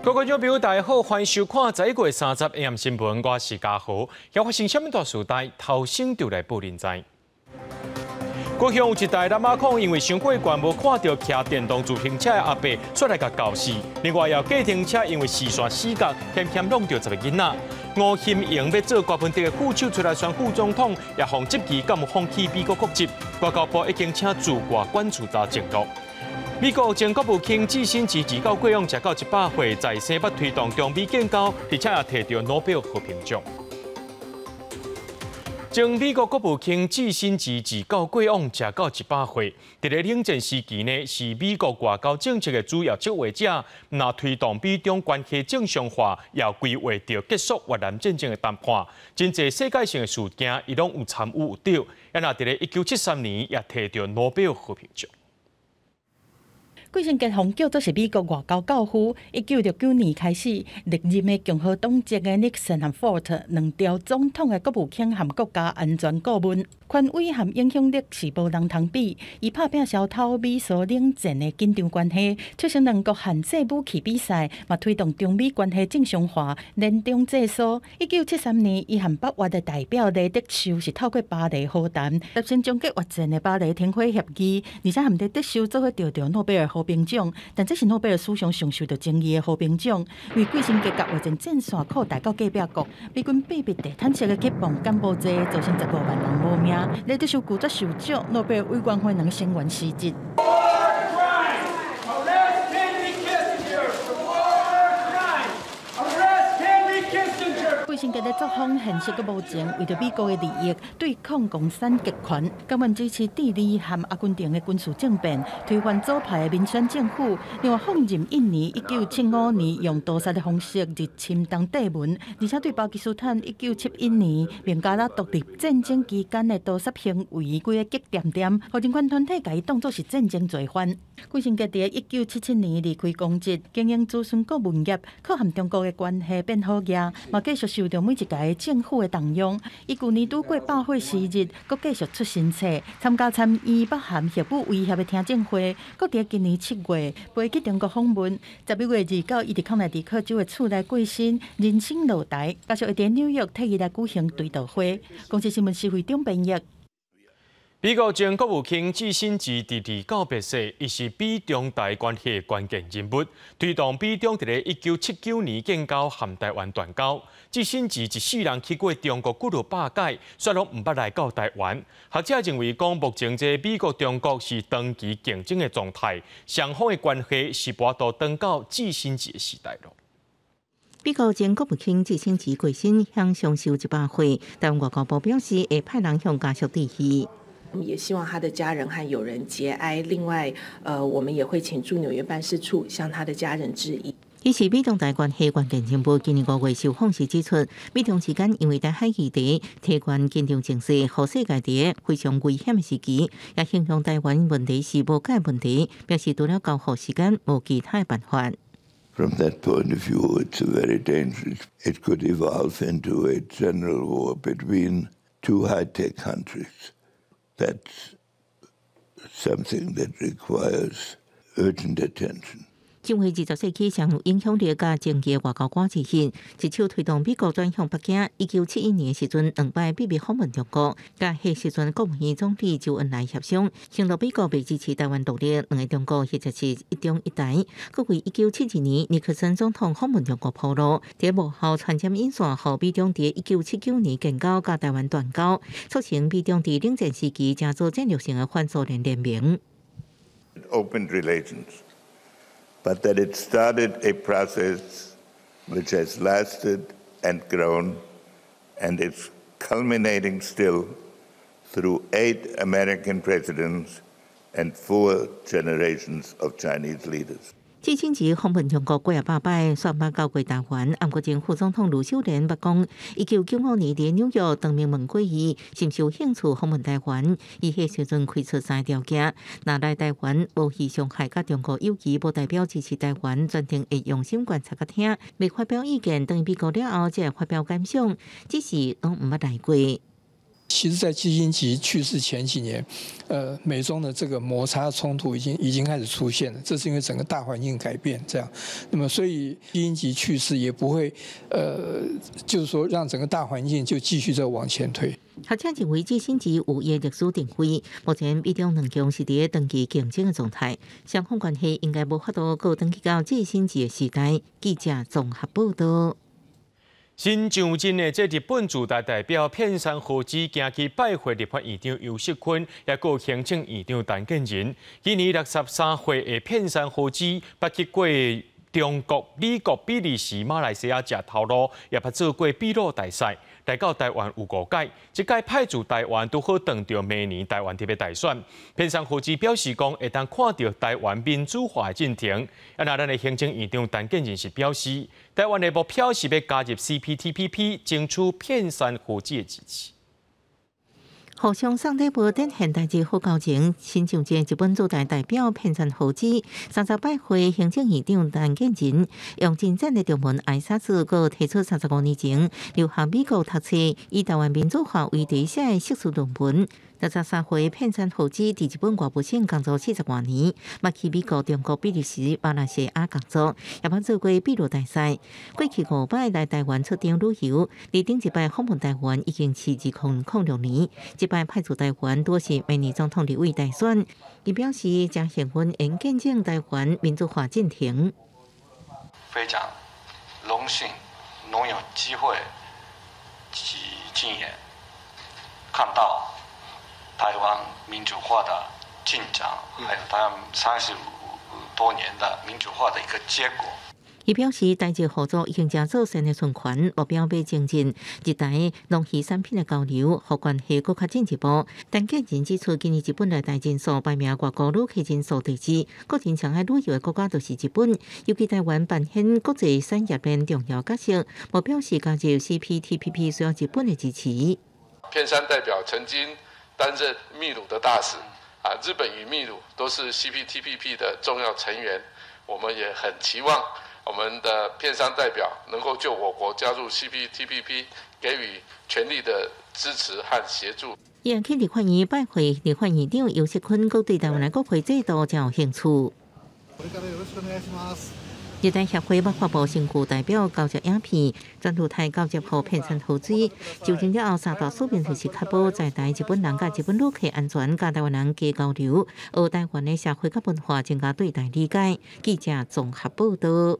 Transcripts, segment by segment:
各位觀眾朋友，大家好，歡迎收看11月30 AM 新聞，我是嘉豪。要發生啥物大事代，頭先就來報恁知。高雄有一台喇叭控，因為傷過懸，無看著騎電動自行車的阿伯，煞來共鉤死。另外，有計程車因為視線死角，險險挵著10個囡仔。吳欣盈欲做柯文哲的副手出來選副總統，也予質疑敢有放棄美國國籍。外交部已經請駐外館處查證咯。美國前國務卿季辛吉自到過往食到100歲，在生捌推動中美建交，而且也提著諾貝爾和平獎。前美國國務卿季辛吉自到過往食到100歲，佇咧冷戰時期呢，是美國外交政策的主要策劃者，若推動美中關係正常化，也規劃著結束越南戰爭的談判，真濟世界性的事件，伊攏有參與有著。啊，若佇咧1973年，也提著諾貝爾和平獎。季辛吉予叫做是美國外交教父。1969年開始，歷任的共和黨籍的尼克森和福特兩朝總統的國務卿和國家安全顧問，權威和影響力是無人通比。伊拍拚消敨美蘇冷戰的緊張關係，促成兩國限制武器比賽，嘛推動中美關係正常化，聯中制蘇。1973年，伊和北越的代表黎德壽是透過巴黎和談，達成終結越戰的巴黎停火協議，而且和黎德壽做伙得著諾貝爾和平獎，但這是諾貝爾史上上受著爭議的和平獎，因為季辛吉共越戰戰線擴大到隔壁國，美軍秘密地毯式的去放柬埔寨，造成15萬人無命。黎德壽拒絕受獎，諾貝爾委員會兩個成員辭職。 War crimes! Arrest Henry Kissinger for war crimes! Arrest Henry Kissinger! 季辛吉的作風現實閣無情，為著美國的利益對抗共產極權，甘願支持智利和阿根廷的軍事政變，推翻左派的民選政府。另外放任印尼1975年用屠殺的方式入侵東帝汶，而且對巴基斯坦1971年孟加拉獨立戰爭期間的屠殺行為，規个激恬恬，予人權團體共伊當作是戰爭罪犯。季辛吉佇1977年離開公職，經營諮詢顧問業，靠和中國的關係變好額，嘛繼續受著每一屆政府的重用。伊舊年拄過百歲生日，閣繼續出新冊，參加參與北韓核武威脅的聽證會，閣佇今年7月飛去中國訪問。11月29，伊佇康乃狄克州的厝內過身，人生落台。家屬會佇紐約替伊來舉行追悼會。公視新聞施惠中編譯。美國前國務卿季辛吉佇29白世，伊是美中台關係關鍵人物，推動美中佇咧1979年建交和台灣斷交。季辛吉一世人去過中國幾落百擺，煞攏毋捌來到台灣。學者認為講，目前這美國中國是長期競爭的狀態，雙方的關係是無法度轉到季辛吉的時代囉。美國前國務卿季辛吉過身，享長壽100歲。台灣外交部表示，會派人向家屬致意。我們也希望他的家人和友人節哀。另外，我們也會請駐紐約辦事處向他的家人致意。伊是美中台關係關鍵人物。今年5月受訪時指出，美中之間因為台海議題提懸緊張情勢，予世界佇非常危險的時期，也形容台灣問題是無解問題，表示除了交付時間，無其他的辦法。 From that point of view, it's very dangerous. It could evolve into a general war between two high-tech countries. That's something that requires urgent attention. 成為20世紀上有影響力佮爭議外交官之一，一手推動美國轉向北京。1971年時陣，兩擺秘密訪問中國，佮彼時陣國務院總理周恩來協商，承諾美國袂支持台灣獨立，兩个中國或者是一中一台。閣為1972年尼克森總統訪問中國鋪路，佇幕後穿針引線，予美中佇1979年建交，佮台灣斷交，促成美中佇冷戰時期成做戰略性的反蘇聯聯盟。 Opened relations. But that it started a process which has lasted and grown and is culminating still through eight American presidents and four generations of Chinese leaders. 季辛吉訪問中國幾仔百擺，煞毋捌到過台灣。毋過前副總統呂秀蓮捌講，1995年佇紐約當面問過伊，是毋是有興趣訪問台灣？伊彼時陣開出三個條件：若來台灣無去傷害佮中國友誼，無代表支持台灣，全程會用心觀察佮聽，袂發表意見，轉去美國了後才會發表感想。只是攏毋捌來過。其實，在基辛格去世前幾年，美中的這個摩擦衝突已經開始出現了。這是因為整個大環境改變，這樣。那麼，所以基辛格去世也不會，就是說讓整個大環境就繼續在往前推。學者認為，基辛格有伊的歷史定位，目前美中兩強是佇長期競爭的狀態，雙方關係應該無法度閣轉去到基辛格的時代。記者綜合報道。新上任的這日本駐台代表片山和子行去拜會立法院長游錫堃，也閣行政院長陳建仁。今年63歲的片山和子，捌去過中國、美國、比利時、馬來西亞食頭路，也捌做過秘魯大使。來到台灣有五屆，這屆派駐台灣拄好撞著明年台灣特別大選。片山和子表示講，會當看著台灣民主化的進程。啊，那咱的行政院長陳建仁是表示，台灣的目標是欲加入 CPTPP，爭取片山和子的支持。互相送禮物，展現台日好交情。新上任日本駐台代表片山和子，30拜會行政院長陳建仁，用真讚的中文挨拶，閣提出35年前留學美國讀冊，以台灣民主化為題寫的碩士論文。63歲片山和子佇日本外務省工作40外年，捌去美國、中國、比利時、馬來西亞工作，也捌做過秘魯大使。過去五擺來台灣出張旅遊，佇頂一擺訪問台灣已經是2006年，這擺派駐台灣拄是明年總統立委大選。伊表示，誠幸運會見證台灣民主化進程。非常榮幸能有機會去親眼看到台灣民主化的進展，還有台灣30多年的民主化的一個結果。伊表示，台日合作已經成做新的循環，目標欲增進日台農漁產品的交流，予關係閣較進一步。陳建仁指出，今年日本來台人數排名外國旅客人數第二，個人上愛旅遊的國家就是日本，尤其台灣扮演國際產業鏈重要角色，目標是加入 CPTPP 需要日本的支持。片山代表曾經擔任秘魯的大使，啊，日本與秘魯都是 CPTPP 的重要成員，我們也很期望我們的片山代表能夠就我國加入 CPTPP 給予全力的支持和協助。伊去立法院拜會立法院長游錫堃，閣對台灣的國會制度誠有興趣。日台協會捌發布身軀代表交接影片，轉舞台交接予片山和子。就任了後，三大使命就是確保在台日本人佮日本旅客安全，佮台灣人加交流，學台灣的社會佮文化，增加對台理解。記者綜合報道。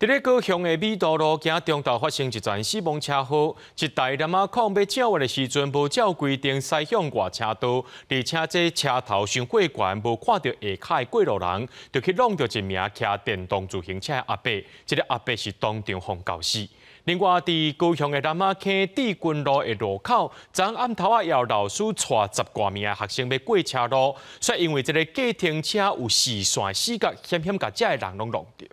佇咧高雄的美都路，今中晝發生一場死亡車禍。一台南仔控欲轉彎的時陣，無照規定駛向外車道，而且這車頭傷過懸，無看著下跤的過路人，就去挵著一名騎電動自行車的阿伯。這个阿伯是當場予絞死。另外，佇高雄的楠仔坑致軍路的路口，昨暗頭仔有老師帶10外名的學生欲過車路，卻因為這个計程車有視線死角，險險共遮的人攏挵著。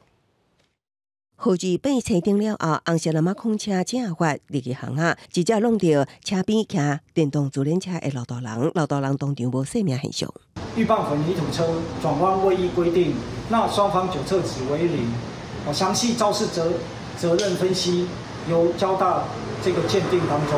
號誌變青燈了後，紅色南仔控車正發入去巷仔，直接挵著車邊騎電動自行車的老大人，老大人當場無性命現象。預拌混凝土車轉彎未依規定，那雙方酒測值為零。我詳細肇事責任分析由交大這個鑑定當中。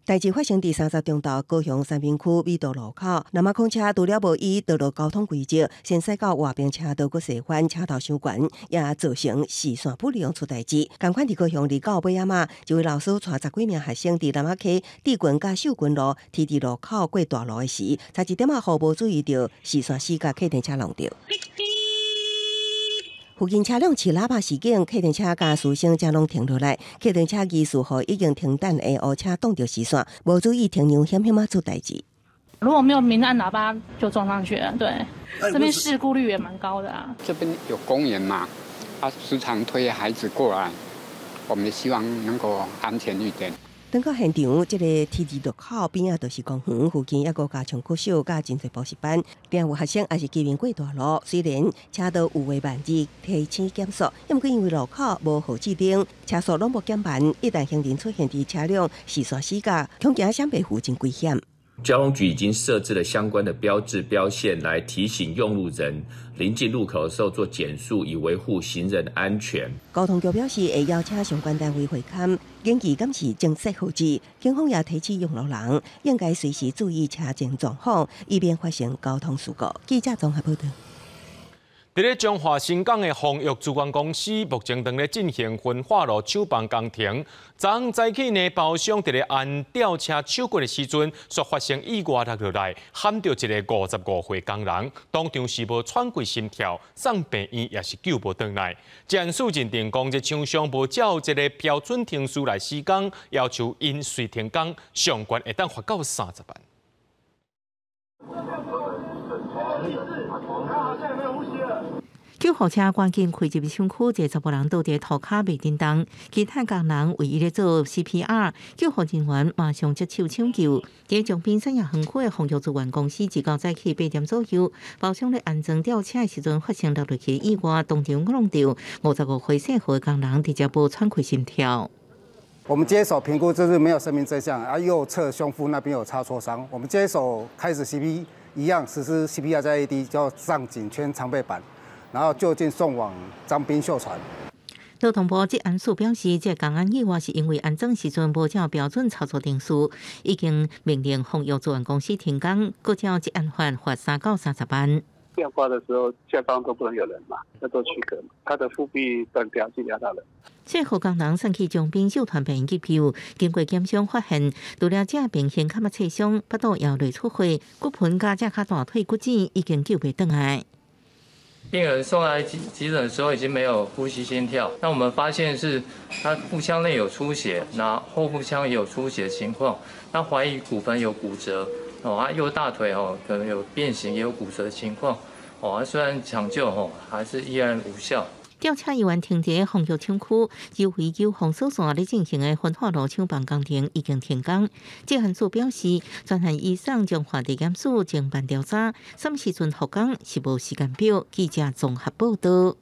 代誌發生佇30中晝高雄三民區美都路口，南仔控車除了無依道路交通規則，先駛到外邊車道閣斜翻，車頭傷懸，也造成視線不良出代誌。仝款佇高雄29尾仔嘛，一位老師帶10幾名學生佇楠仔坑致群佮秀群路 T 字路口過大路的時，差一點仔予無注意著視線死角客運車挵著。附近車輛市喇叭示警，客運車佮師生才攏停落來。客運車疑似予已經停等的烏車擋著視線，無注意停讓險險仔出代誌。如果沒有鳴按喇叭，就撞上去了。對，這邊事故率也蠻高的啊。這邊有公園嘛，啊，時常推孩子過來，我們希望能夠安全一點。轉到現場，這个 T 字路口邊仔就是公園，附近猶閣加上國小佮真濟補習班，定有學生也是居民過大路。雖然車道有畫萬字提醒減速，毋過因為路口無號誌燈，車速攏無減慢，一旦行人出現佇車輛視線死角，恐驚閃袂赴真危險。交通局已經設置了相關的標誌標線，來提醒用路人臨近路口的時候做減速，以維護行人安全。交通局表示會邀請相關單位會勘，研議敢是增設號誌。警方也提醒用路人應該隨時注意車前狀況，以免發生交通事故。記者綜合報道。佇咧彰化新港的豐裕資源公司，目前正咧進行焚化爐廠房工程。昨昏早起呢，包商佇咧安吊車手掘的時陣，煞發生意外落落來，撼著一个55歲工人，當場是無喘氣心跳，送病院也是救無轉來。職安署認定講，這廠商無照這个標準程序來施工，要求𪜶隨停工，上懸會當罰到30萬。救護車趕緊開入廠區，一个查埔人倒佇塗跤袂振動，其他工人為伊咧做 CPR，救護人員馬上接手搶救。佇彰濱產業園區的豐裕資源公司，一到早起8點左右，包商咧安裝吊車的時陣發生落落去意外，當場弄著55歲姓何的工人直接無喘氣心跳。我們接手評估就是沒有生命徵象，啊，右側胸腹那邊有擦挫傷，我們接手開始 CP 一樣實施 CPR 加 AED，叫上頸圈常備板。然後就近送往彰濱秀傳。交通部職安署表示，這工安意外是因為安裝時陣無照標準操作程序，已經命令豐裕資源公司停工，閣照職安法罰3到30萬。吊掛的時候，下方都不能有人嘛，要做區隔。他的腹壁斷掉，就壓到人。這號工人送去彰濱秀傳病院急救，經過檢傷發現，除了這邊胸坎仔切傷、腹肚腰內出血、骨盆佮這跤大腿骨折，已經救袂轉來。病人送來急診的時候已經沒有呼吸心跳，那我們發現是他腹腔內有出血，那後腹腔也有出血情況，那懷疑骨盆有骨折，哦，啊右大腿哦可能有變形，也有骨折情況，哦，雖然搶救哦還是依然無效。吊車猶原停佇豐裕廠區，周圍救封鎖線咧進行的焚化爐廠房工程已經停工。職安署表示，專案移送彰化地檢署偵辦調查，啥物時陣復工是無時間表。記者綜合報道。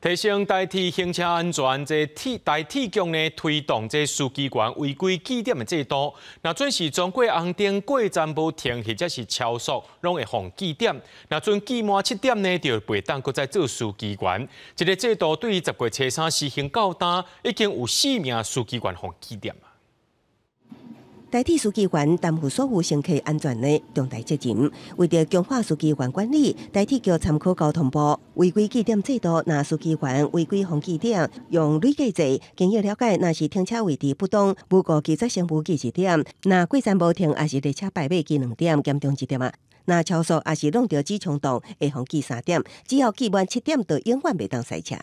提升台鐵行車安全，這台鐵局呢推動這司機員違規記點的制度。若準是撞過紅燈、過站無停或者是超速，攏會予記點。若準記滿7點呢，就袂當閣再做司機員。這个制度對10月初三實行到今，已經有4名司機員予記點。台鐵司機員擔負所有乘客安全的重大責任。為著強化司機員管理，台鐵局參考交通部違規記點制度，若司機員違規予記點，用累計制。經過了解，若是停車位置不當，無顧記載成無記一點；若過站無停，抑是列車擺尾記2點，嚴重一點啊。若超速，抑是弄著指衝動，會予記3點。只要記滿7點，就永遠袂當駛車。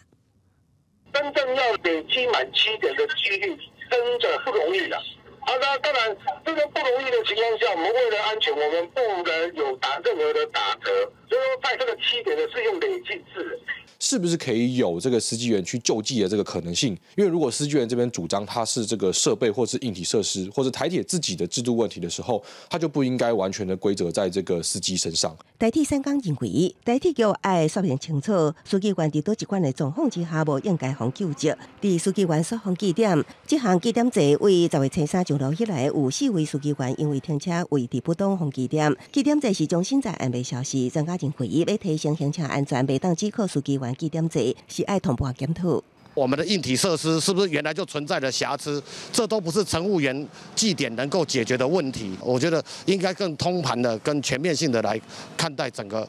真正要累積滿7點的幾率，真的不容易啦。啊，那當然，這個不容易的情況下，我們為了安全，我們不能有打任何的打折，所以說在這個7點的是用累進制。是不是可以有這個司機員去救濟的這個可能性？因為如果司機員這邊主張他是這個設備或是硬體設施，或者台鐵自己的制度問題的時候，他就不應該完全的歸責在這個司機身上。台鐵三工認為，台鐵局愛說明清楚，司機員佇佗一款的狀況之下，無應該予究責。佇司機員所予記點，這項記點制為10月初三上路以來，有4位司機員因為停車位置不當予記點。記點制是將新在案未消失，專家認為欲提升行車安全，袂當只靠司機員記點制，是愛同步檢討。我們的硬體設施是不是原來就存在了瑕疵？這都不是乘務員記點能夠解決的問題。我覺得應該更通盤的、更全面性的來看待整個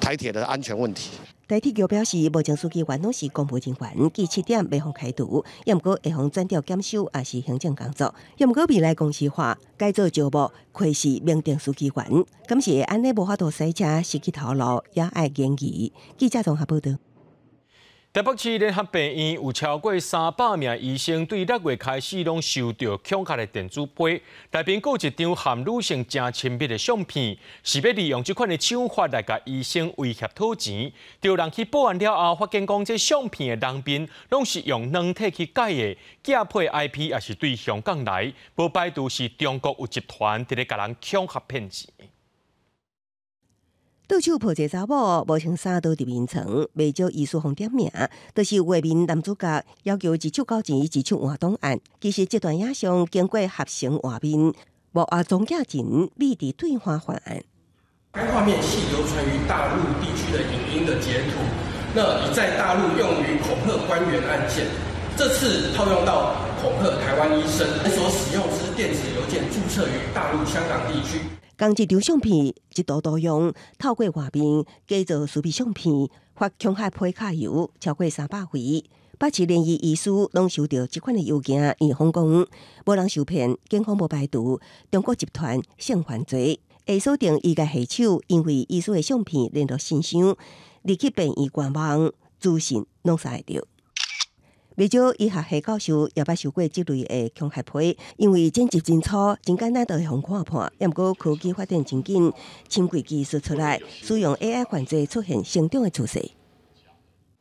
台鐵的安全問題。台鐵局表示，目前司機員攏是公務人員，記7點袂予開除，也毋過會予轉調檢修，抑是行政工作。也毋過未來公司化改做招募，開始明定司機員，敢是會按呢無法度駛車失去頭路，也愛研議。記者綜合報道。台北市聯合病院有超過300名醫生，對6月開始攏收著恐嚇的電子批，內面閣有一張含女性誠親密的相片，是欲利用這款的手法來共醫生威脅討錢。著人去報案了後，發現講這相片的人面攏是用軟體去改的，寄批 IP 也是對香港來，無排除是中國有集團佇咧共人恐嚇騙錢。倒手抱一个查某，無穿衫倒佇眠床，袂少醫師予點名，就是畫面男主角要求一手交錢，一手換檔案。其實這段影像經過合成畫面，幕後莊敬仁秘佇對岸犯案。該畫面係流傳於大陸地區的影音的截圖，那已在大陸用於恐嚇官員案件，這次套用到恐嚇台灣醫生所使用之電子郵件註冊於大陸香港地區。仝一張相片，一圖多用，透過外面假造私密相片，發恐嚇批卡郵超過300回。北市連醫醫師攏收到這款的郵件，院方講無人受騙，警方無排除中國集團性犯罪，會鎖定醫界下手，因為醫師的相片聯絡信箱，入去病院官網資訊攏查會著。袂少醫學系教授也捌收過這類的恐嚇批，因為剪輯真粗，真簡單就會予看破。毋過科技發展真緊，深櫃技術出來，使用 AI 犯罪出現成長的趨勢。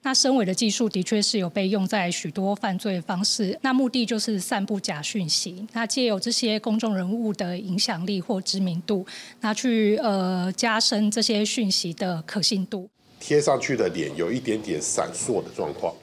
那深偽的技術的確是有被用在許多犯罪方式，那目的就是散布假訊息，那借由這些公眾人物的影響力或知名度，那去加深這些訊息的可信度。貼上去的臉有一點點閃爍的狀況。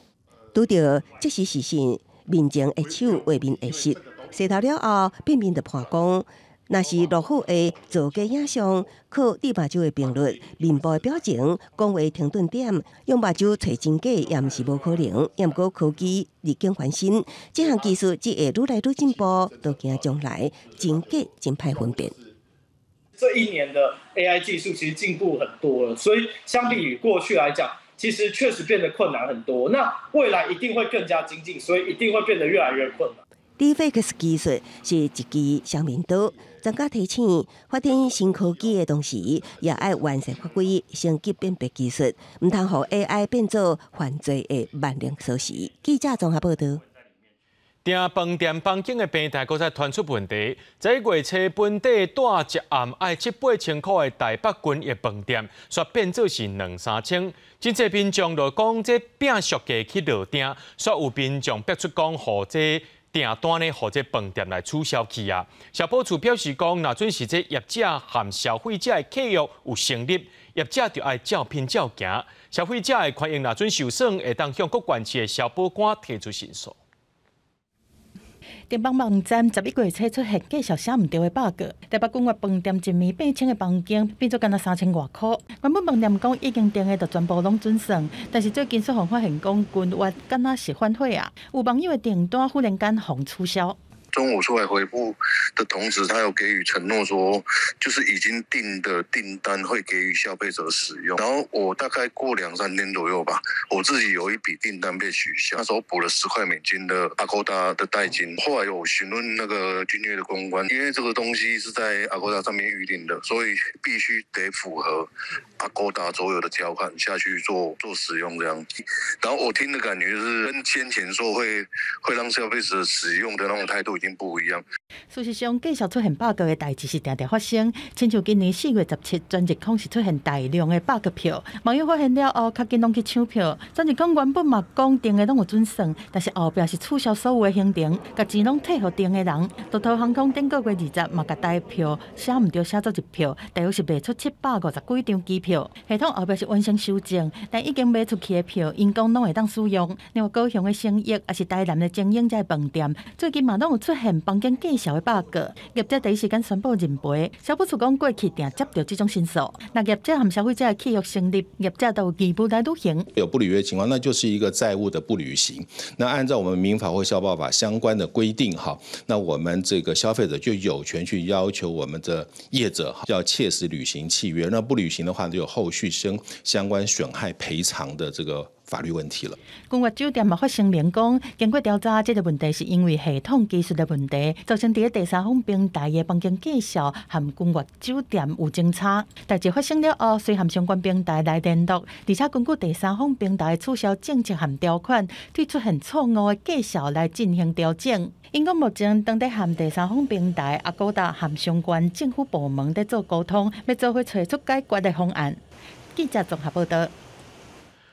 拄著這時視線，面前的手畫面會實，洗頭了後片面就曝光。若是落雨的造假影像，靠你目睭的頻率、面部的表情、講話停頓點，用目睭揣真假也毋是無可能。毋過科技日經翻新，這項技術只會愈來愈進步，都驚將來真假真歹分辨。這一年的 AI 技術其實進步很多了，所以相比於過去來講，其實確實變得困難很多。那未來一定會更加精進，所以一定會變得越來越困難。 Deepfake 技術是一支雙面刀，專家提醒，發展新科技的同時，也愛完善法規，升級辨別技術，毋通予 AI 變做犯罪的萬能鎖匙。記者綜合報道。訂飯店房間的平台，閣再傳出問題。11月初，本地蹛一暗愛七八千箍的台北君悅飯店，煞變做是兩三千。真濟民眾就講，這拼俗價去落訂，煞有民眾逼出講，予這訂單呢，予這飯店來取消去啊。消保處表示講，若準是這業者和消費者的契約有成立，業者就愛照品照行。消費者的權益若準受損，會當向各縣市的消保官提出申訴。訂房網站11月初出現介紹寫毋對的 bug，台北君悅飯店一暝8千的房間變做干焦3000外箍。原本飯店講已經訂的就全部攏準算，但是最近煞予發現講君悅敢若是反火啊！有網友的訂單忽然間予取消。中午出來回覆的同時，他有給予承諾說，就是已經訂的訂單會給予消費者使用。然後我大概過兩三天左右吧，我自己有一筆訂單被取消，那時候補了10塊美金的 Agoda 的代金。後來有詢問那個君悅的公關，因為這個東西是在 Agoda 上面預定的，所以必須得符合 Agoda 所有的條款下去做使用這樣。然後我聽的感覺就是跟先前說會讓消費者使用的那種態度已經不一樣。事實上，繼續出現 bug 的代誌是定定發生。親像今年4月17，全日空是出現大量的 bug 票，網友發現了後，較緊攏去搶票。全日空原本嘛講訂的攏有準算，但是後壁是取消所有的行程，共錢攏退予訂的人。東桃航空頂個月20嘛，共台票寫毋對寫做日票，大約是賣出750幾張機票。系統後壁是完成修正，但已經賣出去的票，𪜶講攏會當使用。另外，高雄的星逸抑是台南的精英這飯店，最近嘛攏有出現房間繼續的 bug，業者第一時間宣布認賠。消保處講過去定接著這種申訴，若業者和消費者的契約成立，業者都有義務來履行。有不履約情況，那就是一個債務的不履行。那按照我們民法或消保法相關的規定，哈，那我們這個消費者就有權去要求我們的業者要切實履行契約。那不履行的話，就有後續相關損害賠償的這個法律問題了。君悅酒店嘛發聲明講，經過調查，這個問題是因為系統技術的問題，造成佇咧第三方平台的房間介紹和君悅酒店有爭差。代誌發生了後，隨和相關平台來聯絡，而且根據第三方平台取消政策和條款，對出現錯誤的介紹來進行調整。𪜶講目前當咧和第三方平台、Agoda 和相關政府部門咧做溝通，欲做伙揣出解決的方案。記者綜合報道。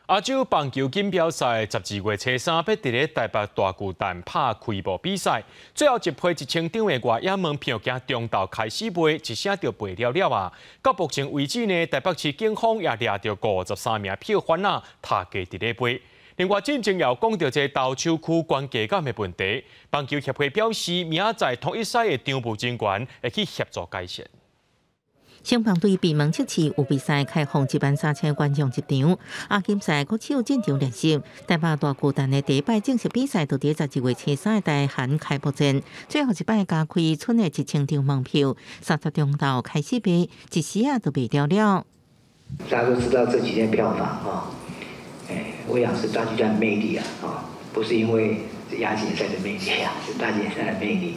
亞洲棒球錦標賽12月初三欲佇咧台北大巨蛋拍開幕比賽，最後一批1000張的外野門票，今中晝開始賣，一聲就賣了了啊！到目前為止呢，台北市警方也掠著53名票販仔，踏價佇咧賣。另外，進前有講著這投手區懸低減的問題，棒球協會表示，明仔載統一賽的場務人員會去協助改善。升棒隊閉門測試有比賽開放1萬3千觀眾入場。亞錦賽國手進場練習，台北大巨蛋的第一擺正式比賽就佇12月初3台韓開幕戰，最後一擺加開賰的1000張門票，30中晝開始賣，一時仔就賣掉了。大家都知道這幾天票房啊，我想是大巨蛋魅力啊，不是因為亞錦賽的魅力啊，是大巨蛋的魅力。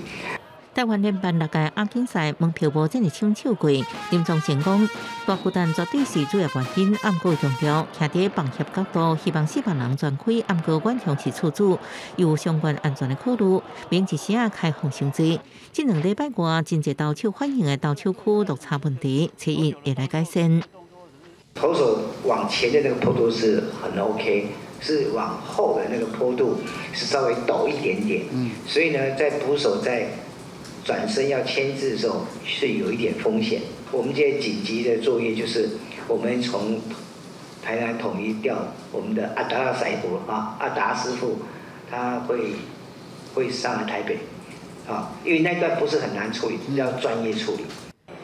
台灣連辦六屆亞錦賽門票無真係搶手過，林宗成講大巨蛋絕對是主要原因，毋過強調，徛佇棒協角度，希望4萬人全開，毋過阮鄉是厝主，有相關安全的考慮，免一時仔開放傷濟。這2禮拜外，真濟投手反映的投手區落差問題，初一會來改善。投手往前的那個坡度是很 OK，是往後的那個坡度是稍微陡一點點，所以呢，在捕手在轉身要牽制的時候是有一點風險。我們這些緊急的作業就是，我們從台南統一調我們的阿達拉師傅啊，阿達師傅，他會上來台北，啊，因為那段不是很難處理，要專業處理。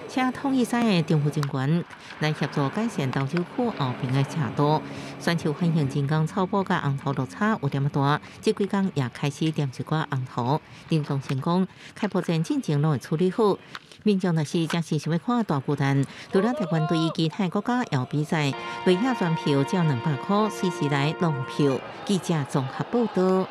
請統一賽的場務人員來協助改善投手區後邊的斜度。選手反映人工草埔佮紅土落差有點仔大，這幾工也開始墊一寡紅土。林宗成講，開幕戰進前攏會處理好。民眾若是真是想欲看大巨蛋，除了台灣對其他國家有比賽，落下全票只要200塊，隨時來弄票。記者綜合報道。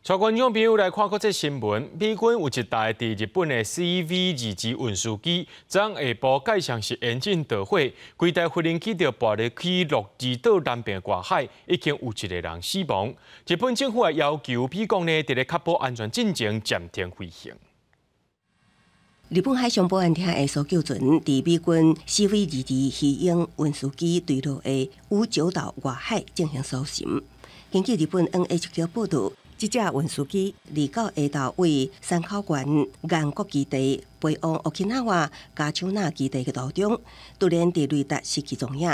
帶觀眾朋友來看國際新聞，美軍有一台佇日本的 CV-22運輸機，昨下晡蓋上是引擎著火，規台飛行機就跋入去鹿兒島南邊外海，已經有一個人死亡。日本政府也要求美國呢，佇咧確保安全進前暫停飛行。日本海上保安廳的搜救船佇美軍 CV-22魚鷹運輸機墜落的屋久島外海進行搜尋。根據日本 NHK 報導，這隻運輸機29下晝為山口縣岩國基地飛往沖繩嘉手納基地的途中，突然佇雷達失去蹤影。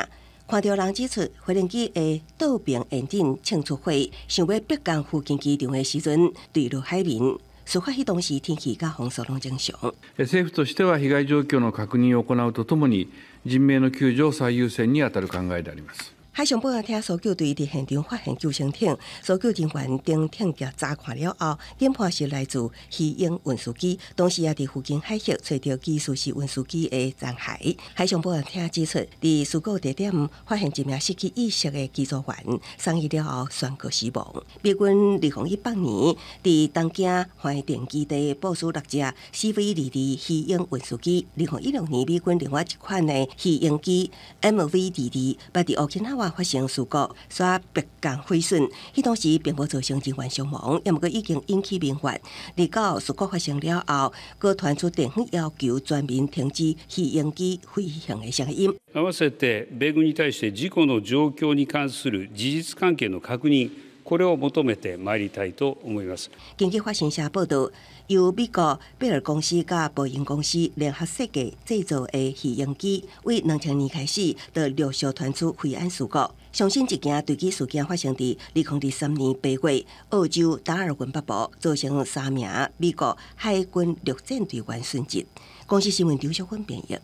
看著人指出，飛行機的倒爿引擎衝出火，想欲迫降附近機場的時陣墜落海面。事發彼當時天氣佮風速攏正常。政府としては被害狀況の確認を行うとともに、人命の救助を最優先に當たる考えであります。海上保安廳搜救隊佇現場發現救生艇，搜救人員登艇夾查看了後，研判是來自魚鷹運輸機，當時也佇附近海域揣著疑似是運輸機的殘骸。海上保安廳指出，佇事故地點發現一名失去意識的機組員，送醫了後宣告死亡。美軍2018年佇東京橫田基地部署六隻 CV-22魚鷹運輸機。2016年美軍另外一款的魚鷹機 MV-22捌佇沖繩發生事故，煞迫降毀損，彼當時並無造成人員傷亡，猶毋過已經引起民怨。29事故發生了後，閣傳出電話要求全面停止魚鷹機飛行的聲音。併せて米軍に対して事故の狀況に関する事実関係の確認、これを求めてまいりたいと思います。根據法新社報道，由美國貝爾公司佮波音公司聯合設計製造的魚鷹機，為2000年開始就陸續傳出飛安事故。上新一件墜機事件發生佇2023年8月，澳洲達爾文北部，造成三名美國海軍陸戰隊員殉職。公視新聞劉小芬編譯。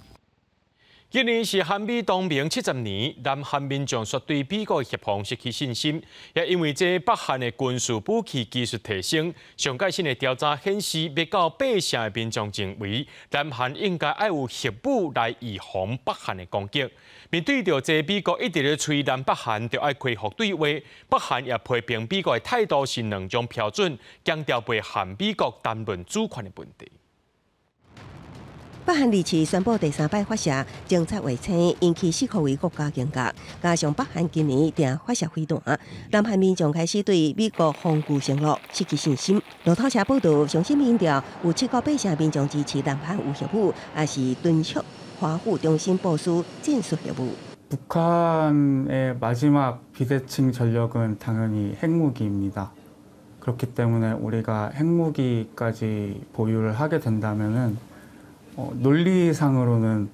今年是韓美同盟70年，南韓民眾煞對美國協防失去信心，也因為這北韓的軍事武器技術提升。上蓋新的調查顯示，欲到八成的民眾認為，南韓應該愛有核武來預防北韓的攻擊。面對著這美國一直咧催南北韓著愛恢復對話，北韓也批評美國的態度是兩種標準，強調袂和美國談論主權的問題。北韓2次宣布第三擺發射偵察衛星，引起四箍圍國家驚覺。加上北韓今年定發射飛彈，南韓民眾開始對美國防禦承諾失去信心。路透社報導，上新民調有7到8成民眾支持南韓有核武，抑是敦促華府重新部署戰術核武。 북한의 마지막 비대칭 전력은 당연히 핵무기입니다. 그렇기 때문에 우리가 핵무기까지 보유를 하게 된다면은 논리상으로는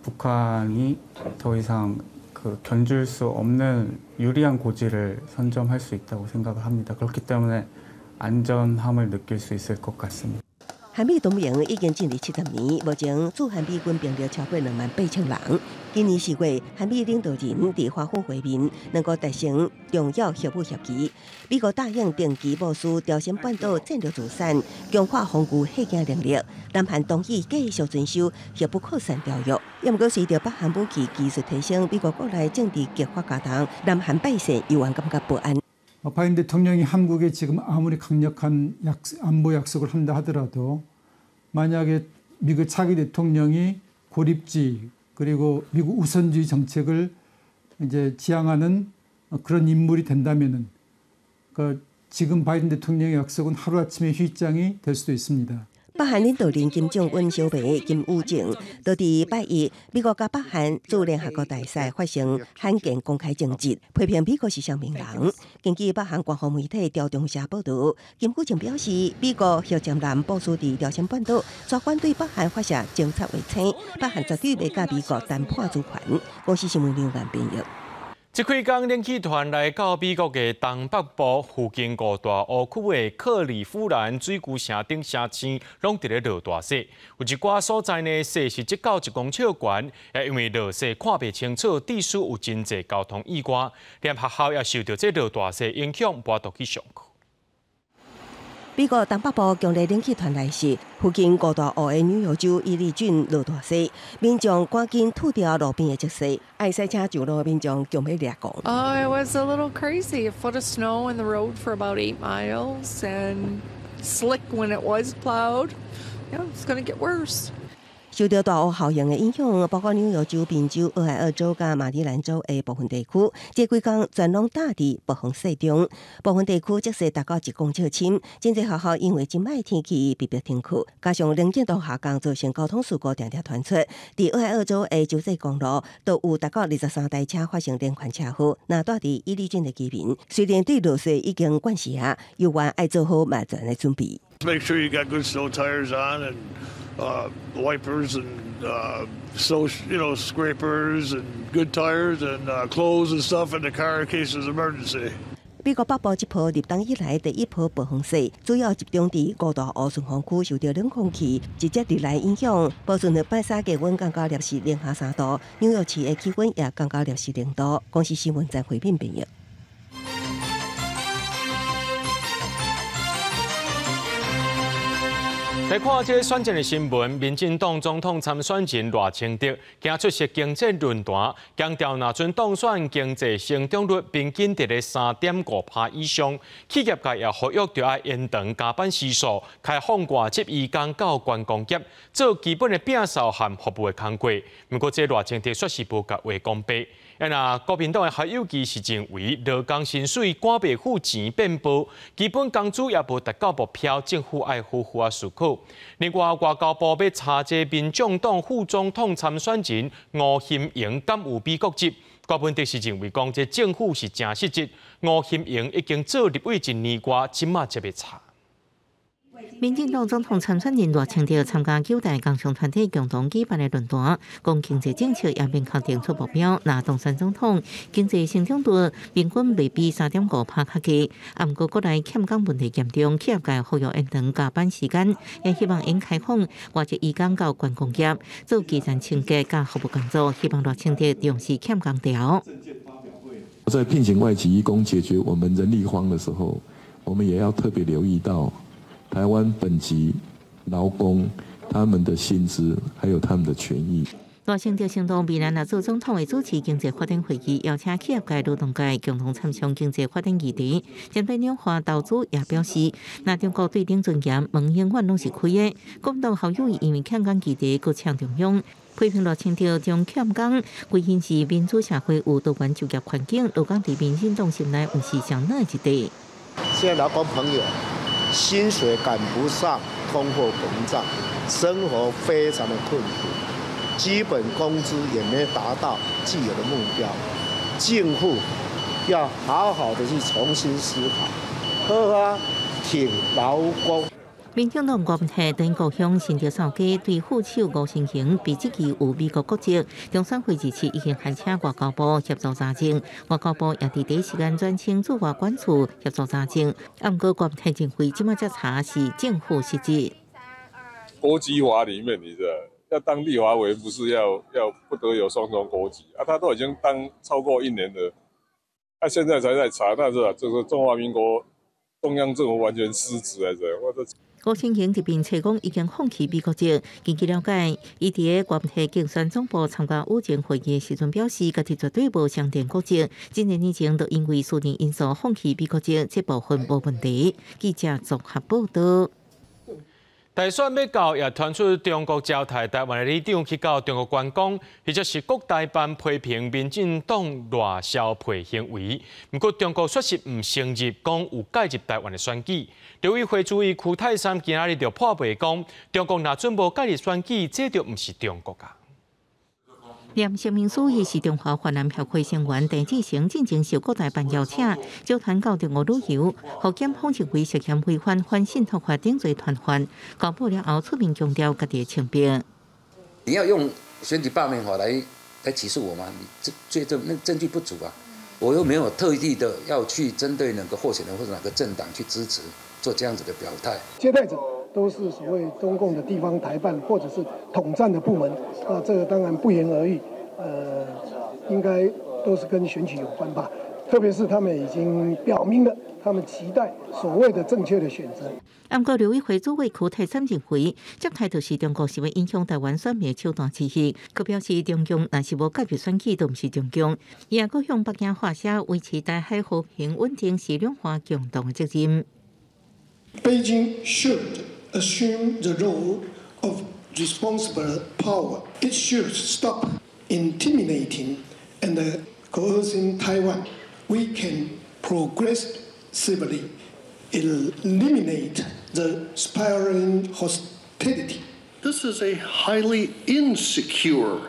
북한이 더 이상 그 그 견줄 수 없는 유리한 고지를 선점할 수 있다고 생각을 합니다. 그렇기 때문에 안전함을 느낄 수 있을 것 같습니다. 韓美同盟已經進入70年，目前駐韓美軍兵力超過28,000人。今年4月，韓美領導人佇華府會面，兩國達成重要核武協議。美國答應定期部署朝鮮半島戰略資產，強化防禦嚇驚能力。南韓同意繼續遵守核不擴散條約。毋過隨著北韓武器技術提升，美國國內政治激化加重，南韓百姓猶原感覺不安。 바이든 대통령이 한국에 지금 아무리 강력한 안보 약속을 한다 하더라도 만약에 미국 차기 대통령이 고립주의 그리고 미국 우선주의 정책을 이제 지향하는 그런 인물이 된다면은 그 지금 바이든 대통령의 약속은 하루아침에 휴지장이 될 수도 있습니다. 北韓領導人金正恩小妹金與正，就佇拜一，美國佮北韓駐聯合國大使發生罕見公開爭執，批評美國是雙面人。根據北韓官方媒體朝中社報導，金與正表示，美國核潛艦部署佇朝鮮半島，專管對北韓發射偵察衛星，北韓絕對袂佮美國談判主權。公視新聞劉岩編譯。這幾工冷氣團來到美國的東北部附近五大湖區的克里夫蘭水牛城等城市，攏佇咧落大雪。有一寡所在呢，雪是積到1公尺懸，也因為落雪看袂清楚，致使有真濟交通意外。連學校也受到這落大雪影響，無法度去上課。美國東北部強烈冷氣團來襲，附近五大湖的紐約州伊利郡落大雪，民眾趕緊吐掉路邊的積雪，愛駛車上路的民眾強欲掠過。 It was a little crazy. A foot of snow in the road for about 8 miles and slick when it was plowed. Yeah, it's going to get worse. 受到大霧效應的影響，包括紐約州、賓州、俄亥俄州佮馬里蘭州的部分地區，這幾工全攏罩佇暴風雪中。部分地區積雪達到1公尺深，真濟學校因為真歹天氣被迫停課，加上能見度下降，造成交通事故定定傳出。佇俄亥俄州的州際公路，都有達到23台車發生連環車禍。若住佇伊利郡的居民，雖然對落雪已經慣勢啊，猶原愛做好萬全的準備。 Make sure you got good snow tires on and wipers and snow, scrapers and good tires and clothes and stuff in the car in case there's emergency. 美國北部這波入冬以來第一波暴風雪，主要集中佇五大湖順風區，受到冷空氣直接入來影響。波士頓拜三氣溫降到攝氏零下3度，紐約市的氣溫也降到攝氏0度。公視新聞在回面編譯。來看這選戰的新聞，民進黨總統參選人賴清德今出席經濟論壇，強調若陣當選，經濟成長率平均佇咧3.5%以上。企業界也呼籲著愛延長加班時數，開放外籍移工到觀光業，做基本的摒掃和服務的工作。毋過這賴清德煞是無共話講白。啊，若國民黨的侯友宜是認為勞工薪水趕袂赴錢變薄，基本工資也無達到目標，政府愛好好仔思考。另外，外交部欲查這民眾黨副總統參選人吳欣盈敢有美國籍，郭文德是認為講這政府是誠失職，吳欣盈已經做立委一年外，這馬才欲查。民進黨總統參選人賴清德參加九大工商團體共同舉辦的論壇，講經濟政策也明確定出目標。若當選總統，經濟成長率平均袂比3.5%較低。啊，毋過國內欠工問題嚴重，企業界呼籲延長加班時間，也希望𪜶開放外籍移工到觀光業做基層清潔佮服務工作，希望賴清德重視欠工潮。在聘請外籍移工解決我們人力荒的時候，我們也要特別留意到台灣本籍勞工他們的薪資，還有他們的權益。賴清德承諾未來若做總統會主持經濟發展會議，邀請企業界、勞動界共同參詳經濟發展議題。針對兩岸投資也表示，若中國對等尊嚴，門永遠攏是開的。國民黨侯友宜因為欠工議題，閣嗆中央，批評賴清德將欠工歸因是民主社會有多元就業環境，勞工佇民進黨心內毋是上好的一塊。現在勞工朋友薪水趕不上通貨膨脹，生活非常的困苦，基本工資也沒達到既有的目標，政府要好好的去重新思考，好好挺勞工。民進黨郭台等高雄新竹掃街對副手吳成雄被質疑有美國國籍，中選會日前已經函請外交部協助查證，外交部也佇第一時間轉請駐外館處協助查證。啊，毋過郭台認為這擺才查是政府失職。國籍法裡面，你知道要當立法委員，不是要不得有雙重國籍啊？他都已經當超過一年了，啊，現在才在查，那是這個中華民國中央政府完全失職來着，我這。吳成雄這邊提講已經放棄美國籍。根據了解，伊佇個國體競選總部參加午前會議的時陣表示，家己絕對無雙重國籍。幾年前就因為私人因素放棄美國籍，這部分無問題。記者綜合報道。大選欲到，也傳出中國招待台灣的里長去到中國觀光，或者是國台辦批評民進黨賴蕭配行為。毋過中國卻是毋承認講有介入台灣的選舉。陸委會主委邱太三今仔日就破白講，中國若準無介入選舉，這就毋是中國啊。念聲明書，伊是中華越南協會成員鄭志誠進前受國台辦邀請，組團到中國旅遊，予檢方認為涉嫌違反反信託法等罪傳喚，交保了後出面強調家己的清白。你要用選舉罷免法來起訴我嗎？你這那證據不足啊！我又沒有特意的要去針對哪個候選人或者哪個政黨去支持做這樣子的表態。接待者都是所謂中共的地方台辦或者是統戰的部門，那這個當然不言而喻，應該都是跟選舉有關吧。特別是他們已經表明了，他們期待所謂的正確的選擇。毋過，陸委會主委邱太三認為，這態度是中國是欲影響台灣選民的手段之一。閣表示，中共若是無介入選舉，就毋是中共。伊也閣向北京發聲，維持台海和平穩定是兩岸共同的責任。 Beijing should assume the role of responsible power. It should stop intimidating and coercing Taiwan. We can progressively eliminate the spiraling hostility. This is a highly insecure,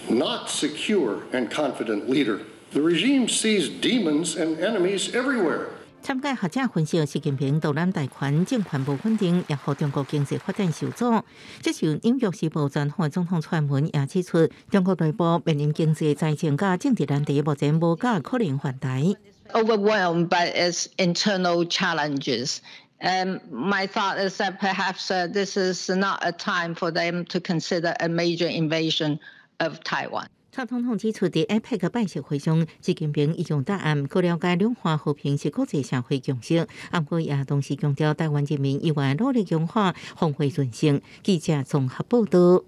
not secure and confident leader. The regime sees demons and enemies everywhere. 參加學者分析，習近平獨攬大權，政權無穩定，也予中國經濟發展受阻。這時，紐約時報專訪總統傳聞也指出，中國內部面臨經濟、財政佮政治難題，目前無較可能犯台。 Overwhelmed by its internal challenges. And my thought is that perhaps this is not a time for them to consider a major invasion of Taiwan. 蔡總統指出，佇 APEC 拜習會上，習近平已經答案，閣了解兩岸和平是國際社會共識。毋過也同時強調，台灣人民猶原努力強化防衛韌性。記者綜合報道。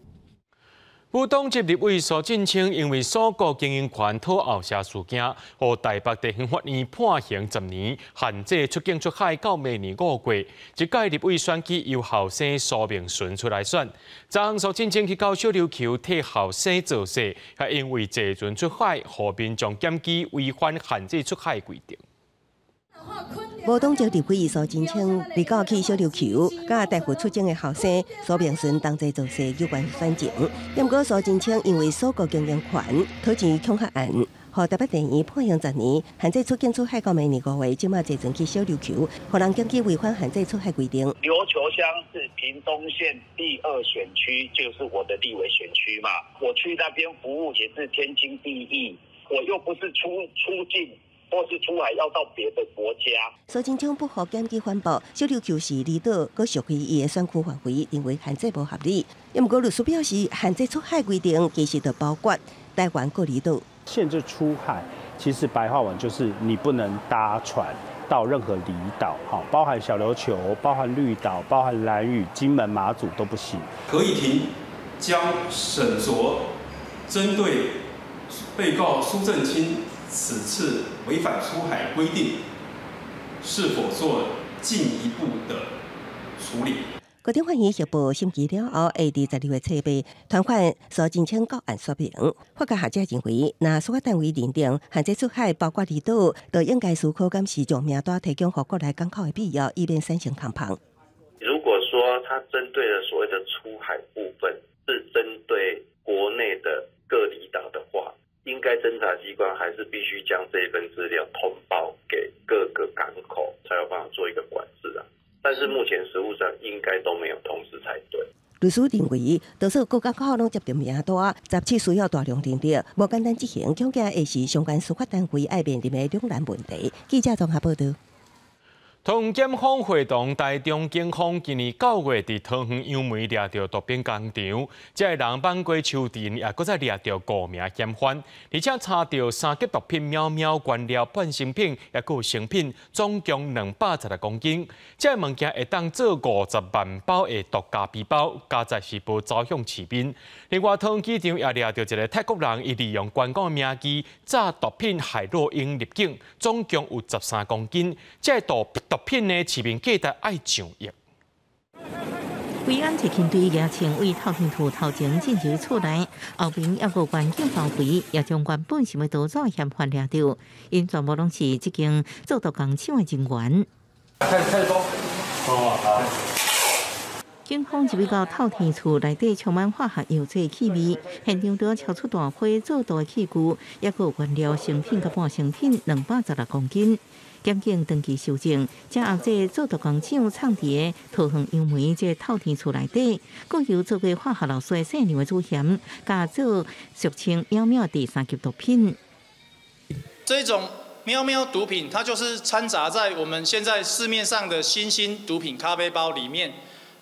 無黨籍立委蘇震清因為鎖國經營權討後社事件，予台北地方法院判刑10年，限制出境出海到明年5月。這屆立委選舉由後生蘇明純出來選。昨昏蘇震清去到小琉球替後生造勢，還因為坐船出海，予民眾檢舉違反限制出海規定。無黨籍立委蘇震清離港去小琉球，佮代表出征的後生蘇明純同齊造勢有關選情。毋過蘇震清因為鎖國經營權討錢恐嚇案，予台北地院判刑十年，限制出境出海到明年5月，這馬坐船去小琉球，予人檢舉違反限制出海規定。琉球鄉是屏東縣第二選區，就是我的立委選區嘛，我去那邊服務也是天經地義，我又不是出境。或是出海要到別的國家。蘇貞昌不服檢舉反駁，小琉球是離島，閣屬於伊的選區範圍，認為限制無合理。毋過律師表示，限制出海規定其實就包括台灣各離島。限制出海，其實白話文就是你不能搭船到任何離島，哈，包含小琉球、包含綠島、包含蘭嶼、金門、馬祖都不行。合議庭將審酌針對被告蘇震清此次違反出海規定，是否做進一步的處理？高等法院宣布審議了後，會佇12月初八傳喚蘇震清到案說明。法學學者認為，若司法單位認定限制出海包括離島，就應該思考敢是將名單提供予國內港口的必要，以免產生空縫。如果說他針對的所謂的出海部分是針對國內的各離島的話，應該偵查機關還是必須將這份資料通報給各個港口，才有辦法做一個管制啊。但但是目前實務上應該都沒有通知才對。律師認為，多數各港口攏接著名單，17需要大量人力，無簡單執行，恐驚會是相關司法單位愛面臨的兩難問題。記者綜合報道。桃園檢方會同台中警方今年9月佇桃園楊梅掠著毒品工廠，這个人放過秋田，也閣再掠著5名嫌犯，而且查著三級毒品喵喵原料半成品，也閣有成品，總共216公斤。這个物件會當做50萬包的毒咖啡包，加載是無走向市面。另外，桃園機場也掠著一个泰國人，伊利用觀光的名義詐毒品海洛因入境，總共有13公斤。這个毒品呢，市面價值愛上億。維安特勤隊額槍為透天厝頭前進入厝內，後面猶閣關警包圍，也將原本想欲逃走的嫌犯掠著。𪜶全部攏是這間做毒工廠的人員。太太多。哦，好。警方入去到透天厝內底，充滿化學藥劑氣味，現場除敲出大批做毒的器具，猶閣有原料成品佮半成品216公斤。檢警長期搜證，將後這做毒工廠藏佇桃園楊梅這透天厝內底，閣有做過化學老師姓梁的主嫌，佮做俗稱喵喵第三級毒品。這種喵喵毒品，它就是摻雜在我們現在市面上的新興毒品咖啡包裡面。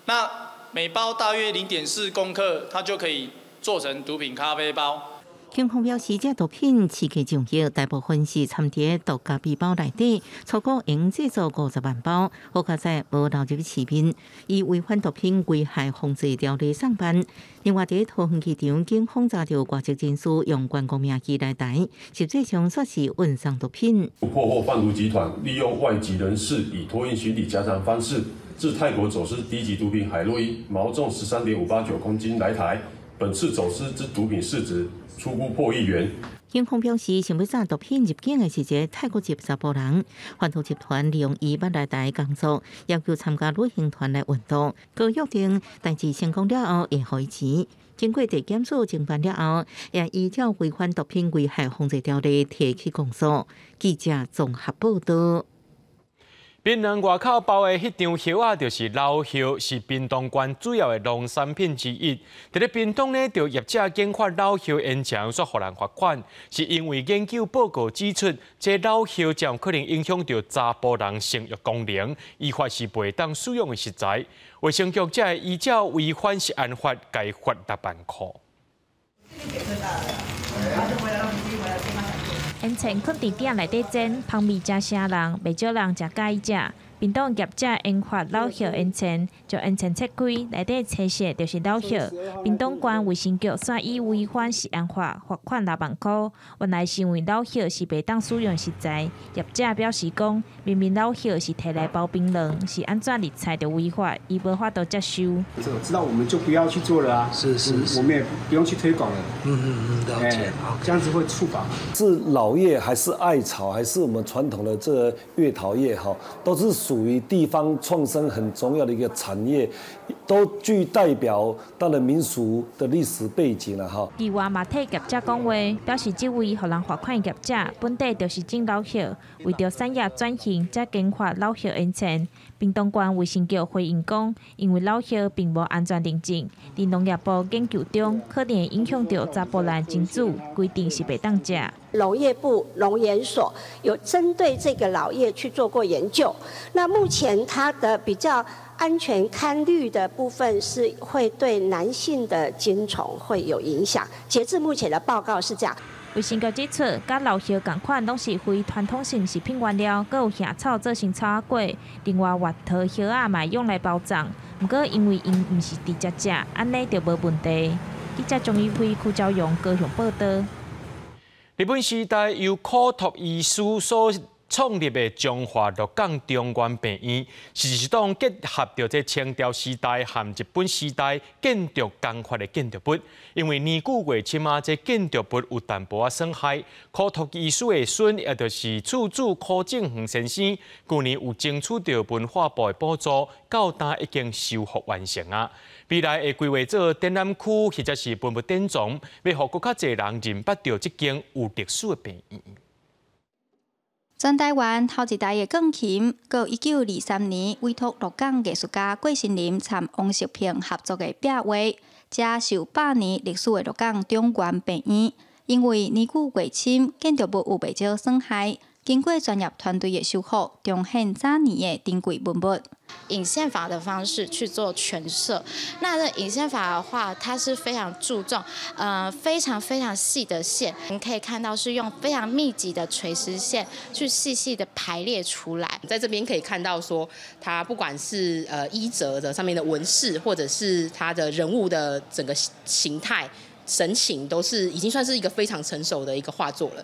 那每包大約0.4公克，它就可以做成毒品咖啡包。警方表示，這毒品市價上億，大部分是摻佇毒咖啡包內底，初步用製作50萬包，好佳哉無流入市面。以違反毒品危害防治條例送辦。另外，佇桃園機場，警方查著外籍人士用觀光名義來台，實際上卻是運送毒品。破獲販毒集團利用外籍人士以託運行李夾層方式，自泰國走私低級毒品海洛因，毛重13.589公斤來台。本次走私之毒品市值初估破億元。警方表示，想欲詐毒品入境的是一个泰國籍查埔人，販毒集團利用伊捌來台工作，要求參加旅行團來運毒，閣約定代誌成功了後會予伊錢。經過地檢署偵辦了後，也依照違反毒品危害防治條例提起公訴。記者綜合報道。檳榔外口包的彼張葉仔，就是老葉，是屏東縣主要的農產品之一。佇咧屏東呢，著業者研發老葉煙腸，煞予人罰款，是因為研究報告指出，這老葉將可能影響著查埔人生育功能，依法是袂當使用的食材。衛生局才會依照違反食安法，共罰6萬箍。煙腸囥佇鼎內底煎，芳味誠晟人，袂少人誠佮意食。屏東業者研發老葉煙腸，將煙腸切開，內底青色就是老葉。屏東縣衛生局煞以違反食安法罰款6萬箍。原來是因為老葉是袂當使用食材。業者表示講，明明老葉是提來包檳榔，是按怎入菜就違法，伊無法度接受。這個知道我們就不要去做了啊，是是，是，我們也不用去推廣了。了解。這樣子會觸法。是老葉還是艾草，還是我們傳統的這個月桃葉哈，都是屬於地方創生很重要的一個產業，都具代表它的民俗的歷史背景了哈。議員嘛替業者講話，表示這位予人罰款的業者本底就是種老葉，為著產業轉型，才研發老葉煙腸。屏東縣衛生局回應講，因為老葉並無安全認證，佇農業部研究中，可能會影響著查埔人精子，規定是袂當食。農業部農研所有針對這個老葉去做過研究，那目前它的比較安全堪慮的部分是會對男性的精蟲會有影響。截至目前的報告是這樣。衛生局指出，佮老葉仝款，攏是非傳統性食品原料，閣有薹草做成草仔粿。另外，月桃葉仔嘛用來包粽，毋過因為𪜶毋是直接食，按呢就無問題。記者鍾宇輝、柯昭榮高雄報導。日本時代由可拓醫師所創立的彰化鹿港中原病院，是一棟結合著這清朝時代和日本時代建築工法的建築物。因為年久月深啊，這建築物有淡薄仔損害。可拓醫師的孫，也就是厝主柯正恆先生，舊年有爭取著文化部的補助，到今已經修復完成啊。未來會規劃做展覽區，或者是文物典藏，欲予閣較濟人認捌著這間有歷史的病院。全台灣頭一台的鋼琴，閣1923年委託鹿港藝術家郭新林參王石平合作的壁畫，這受百年歷史的鹿港中原病院，因為年久月深，建築物有袂少損害。經過專業團隊的修復，重現早年的珍貴文物。引線法的方式去做全色，那這引線法的話，它是非常注重，非常非常細的線，你可以看到是用非常密集的垂直線去細細的排列出來。在這邊可以看到說，它不管是衣褶的上面的紋飾，或者是它的人物的整個形態、神情，都是已經算是一個非常成熟的一個畫作了。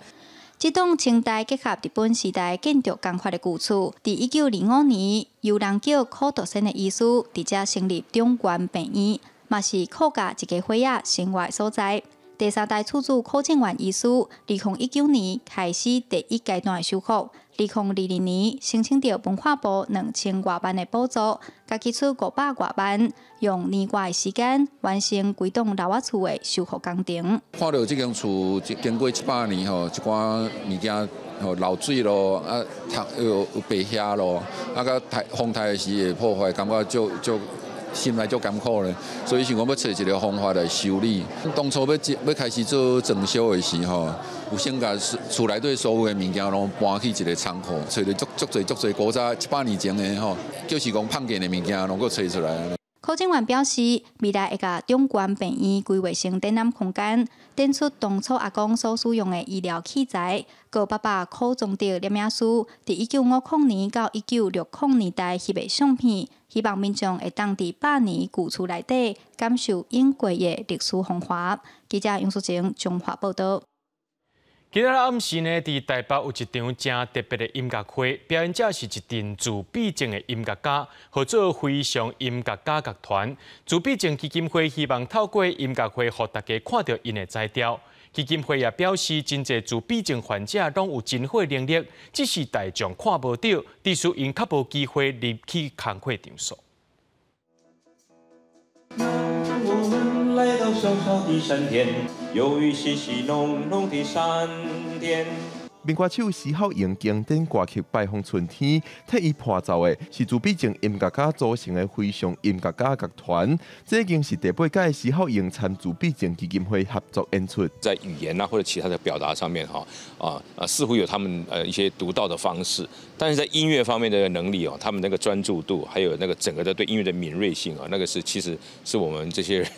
這棟清代結合日本時代建築工法的舊厝，佇1925年由人叫柯德森的醫師佇遮成立中原病院，嘛是柯家一家伙仔生活的所在。第三代厝主柯正元醫師，2019年開始第一階段的修復，2022年申請著文化部2000外萬的補助，家己出500外萬，用年外的時間完成規棟老仔厝的修復工程。看著這間厝經過700年吼，一寡物件吼漏水咯，啊，有白遐咯，啊，佮颱風台的時會破壞，感覺足足心內足艱苦咧，所以想講欲揣一个方法來修理。當初欲欲開始做裝修的時候，有先共厝內底所有的物件攏搬去一个倉庫，揣著足足濟足濟古早100年前的吼，就是講放過的物件攏閣揣出來。柯正元表示，未來會共中原病院規劃成展覽空間，展出當初阿公所使用的醫療器材，閣爸爸柯宗德攝影師佇1950年到1960年代翕的相片，希望民眾會當佇百年舊厝內底感受永過的歷史風華。記者楊淑晴彰化報導。今仔日暗時呢，佇台北有一場誠特別的音樂會，表演者是一陣自閉症的音樂家，號做非常音樂家樂團。自閉症基金會希望透過音樂會，予大家看著𪜶的才調。基金會也表示，真濟自閉症患者攏有真好能力，只是大眾看無著，致使𪜶較無機會入去工課場所。我們來到小小的山巔，有雨淅淅濃濃的山巔。民歌手徐浩瑩經典歌曲《拜訪春天》，替伊伴奏的是自閉症音樂家組成的非常音樂家樂團。這已經是第八屆徐浩瑩參自閉症基金會合作演出。在語言啊或者其他的表達上面，哈啊啊，似乎有他們一些獨到的方式，但是在音樂方面的能力哦，他們那個專注度，還有那個整個的對音樂的敏銳性啊，那個是其實是我們這些人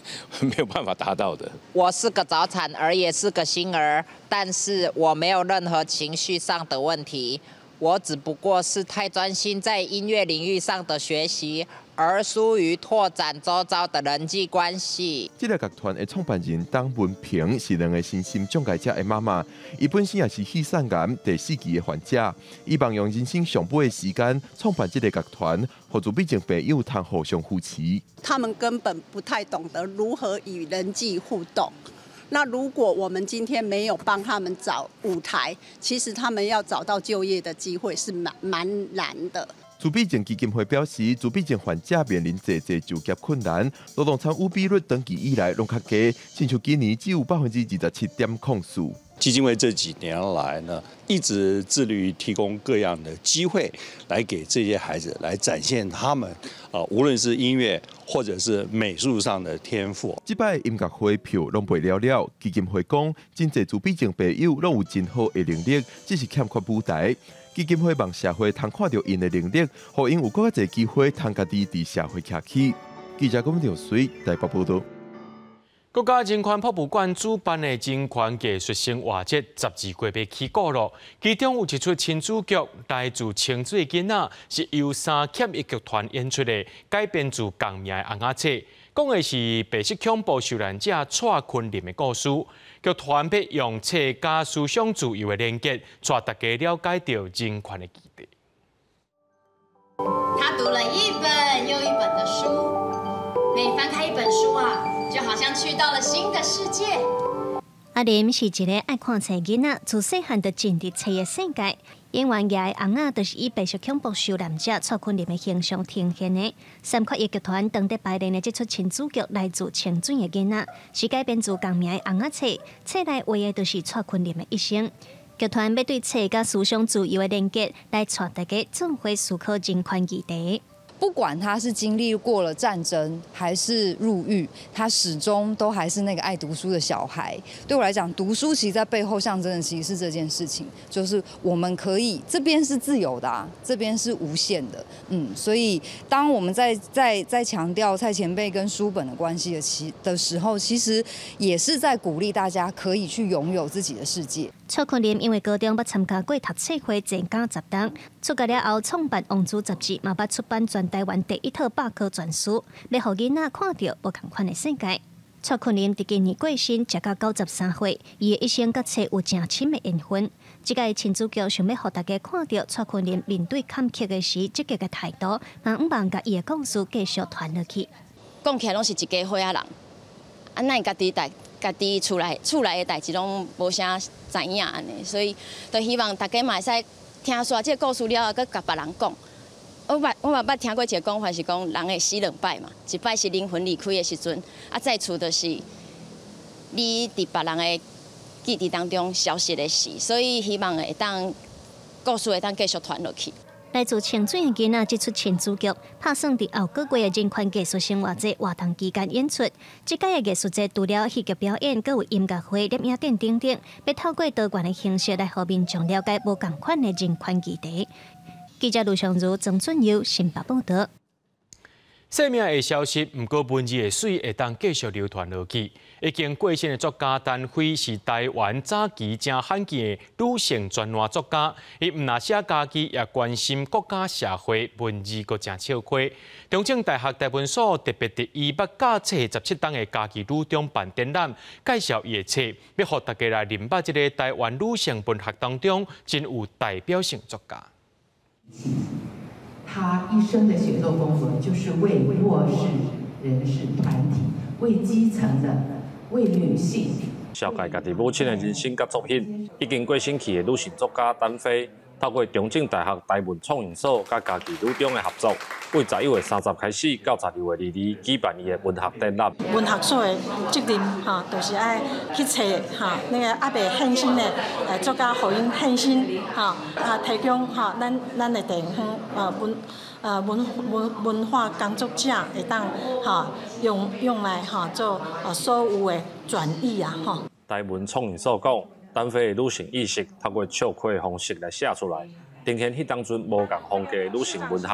沒有辦法達到的。我是個早產兒，也是個星兒，但是我沒有任何情緒上的問題，我只不過是太專心在音樂領域上的學習，而疏於拓展周遭的人際關係。這个樂團的創辦人董文平是兩个身心障礙者的媽媽，伊本身也是肺腺癌第四期的患者，伊望用人生上尾的時間創辦這个樂團，予自閉症朋友通互相扶持。他們根本不太懂得如何與人際互動。那如果我們今天沒有幫他們找舞台，其實他們要找到就業的機會是蠻難的。自閉症基金會表示，自閉症患者面臨濟濟就業困難，勞動參與比率長期以來攏較低，親像今年只有27.04%。基金會這幾年來呢，一直致力於提供各樣的機會，來給這些孩子來展現他們啊，無論是音樂或者是美術上的天賦。這擺音樂會票攏賣了了，基金會講，真濟自閉症朋友攏有真好的能力，只是欠缺舞台。基金會望社會通看著𪜶的能力，予𪜶有閣較濟機會通家己佇社會徛起。記者龚兆水台北報導。國家人權博物館主辦的人權藝術生活節12月欲起鼓囉，其中有一齣親子劇來自清水囡仔，是由三欠一劇團演出的，改編自仝名的尪仔冊，講的是白色恐怖受難者蔡坤林的故事。劇團欲用冊佮思想自由的連結，帶大家了解著人權的議題。他讀了一本又一本的書，每翻開一本書啊，就好像去到了新的世界。阿林是一个愛看冊囡仔，自細漢就進入冊的世界。演員舉的尪仔就是以白色恐怖受難者蔡坤林的形象呈現的。三缺一劇團當佇排練的這齣親子劇來自清水的囡仔，是改編自仝名的尪仔冊，冊內畫的就是蔡坤林的一生。劇團欲對冊佮思想自由的連結，來帶大家做伙思考人權議題。不管他是經歷過了戰爭，還是入獄，他始終都還是那個愛讀書的小孩。對我來講，讀書其實在背後象徵的其實是這件事情，就是我們可以這邊是自由的啊，這邊是無限的。所以當我們在強調蔡前輩跟書本的關係的時候，其實也是在鼓勵大家可以去擁有自己的世界。蔡坤林因為高中捌參加過讀冊會，前甲十冬出國了後，創辦《王子》雜誌，嘛捌出版全台灣第一套百科全書，欲予囡仔看著無仝款的世界。蔡坤林佇今年過身，食到93歲，伊的一生佮冊有誠深的緣分。這屆親子劇想欲予大家看著蔡坤林面對坎坷的時積極的態度，嘛向望共伊的故事繼續傳落去。講起來攏是一家伙仔人，啊，咱家己代。家己厝內的代誌攏無啥知影按呢，所以就希望大家嘛會使聽煞這個故事了後，閣共別人講。我嘛捌聽過一个講法是講，人會死兩擺嘛，一擺是靈魂離開的時陣，啊，再次就是你佇別人的記憶當中消失的時，所以希望會當故事會當繼續傳落去。來自清水的囡仔，這齣親子劇拍算佇後個月的人權藝術生活節活動期間演出。這屆的藝術節除了戲劇表演，閣有音樂會、攝影展等等，欲透過多元的形式來予民眾了解無仝款的人權議題。記者盧尚如、曾俊佑新北報導。生命會消失，毋過文字的媠會當繼續流傳落去。已經過身的作家陳飛是台灣早期誠罕見的女性專欄作家。伊毋但寫家己，也關心國家社會，文字閣誠笑詼。中正大學台文所特別佇伊捌教冊17冬的嘉義女中辦展覽，介紹伊的冊，欲予大家來認捌這个台灣女性文學當中真有代表性作家。他一生的寫作工作就是為弱勢人士團體、為基層的、為女性。紹介家己母親的人生佮作品，已經過身去的女性作家陳飛，透過中正大學台文創研所佮嘉義女中的合作，對11月30開始到12月22舉辦伊的文學展覽。文學所的責任吼，就是愛去揣吼那个猶未現身的作家，予𪜶現身吼啊，提供吼咱的地方啊文啊文文文化工作者會當吼用來吼做所有的轉譯啊吼。台文創研所講，陳飛的女性意識透過笑詼的方式來寫出來，呈現彼當陣無仝風格的女性文學，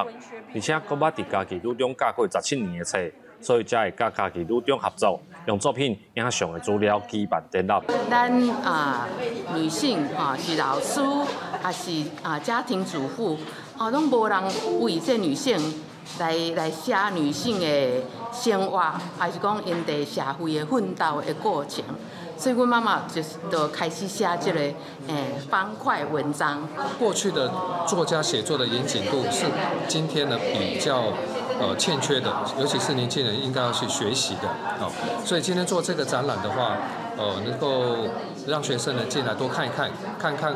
而且閣捌佇嘉義女中教過17年的冊，所以才會佮嘉義女中合作，用作品影像的資料舉辦展覽。咱啊女性啊是老師，抑是啊家庭主婦，哦，攏無人為這女性來寫女性的生活，還是講𪜶佇社會的奮鬥的過程。所以，阮媽媽就是就開始寫這個方塊文章。過去的作家寫作的嚴謹度是今天呢比較欠缺的，尤其是年輕人應該要去學習的。哦，所以今天做這個展覽的話，能夠讓學生呢進來多看一看，看看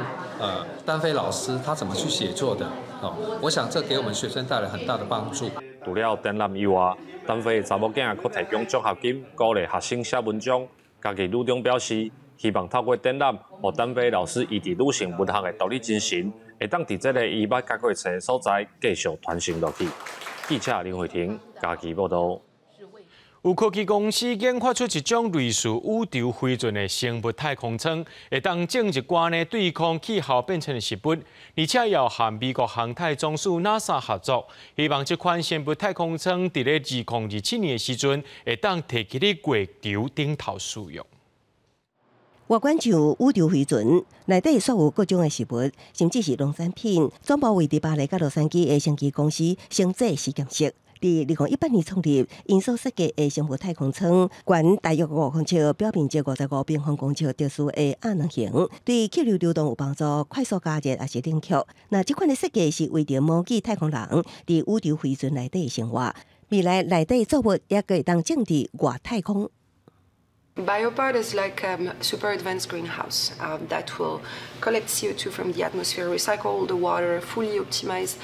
丹飛老師他怎麼去寫作的。哦，我想這給我們學生帶來很大的幫助。除了展覽以外，陳飛的查某囝閣提供獎學金，鼓勵學生寫文章。嘉義女中表示，希望透過展覽，予陳飛老師伊佇女性文學的獨立精神，會當佇這个伊捌教過冊的所在繼續傳承落去。記者林慧婷嘉義報導。有科技公司研發出一種類似宇宙飛船的生物太空艙，會當種一寡呢對抗氣候變遷的食物，而且要和美國航太總署 NASA 合作，希望這款生物太空艙佇咧2027年的時陣，會當提去咧月球頂頭使用。外觀像宇宙飛船，內底煞有各種的食物，甚至是農產品。總部位佇巴黎佮洛杉磯的生技公司生製實驗室，佇2018年創立，𪜶所設計的生物太空艙，懸大約5公尺，表面積55平方公尺，特殊的鴨卵形，對氣流流動有幫助，快速加熱抑是冷卻。那這款的設計是為著模擬太空人佇宇宙飛船內底的生活，未來內底作物也會當種佇外太空。Biopod is like a super advanced greenhouse that will collect CO2 from the atmosphere, recycle the water, fully optimize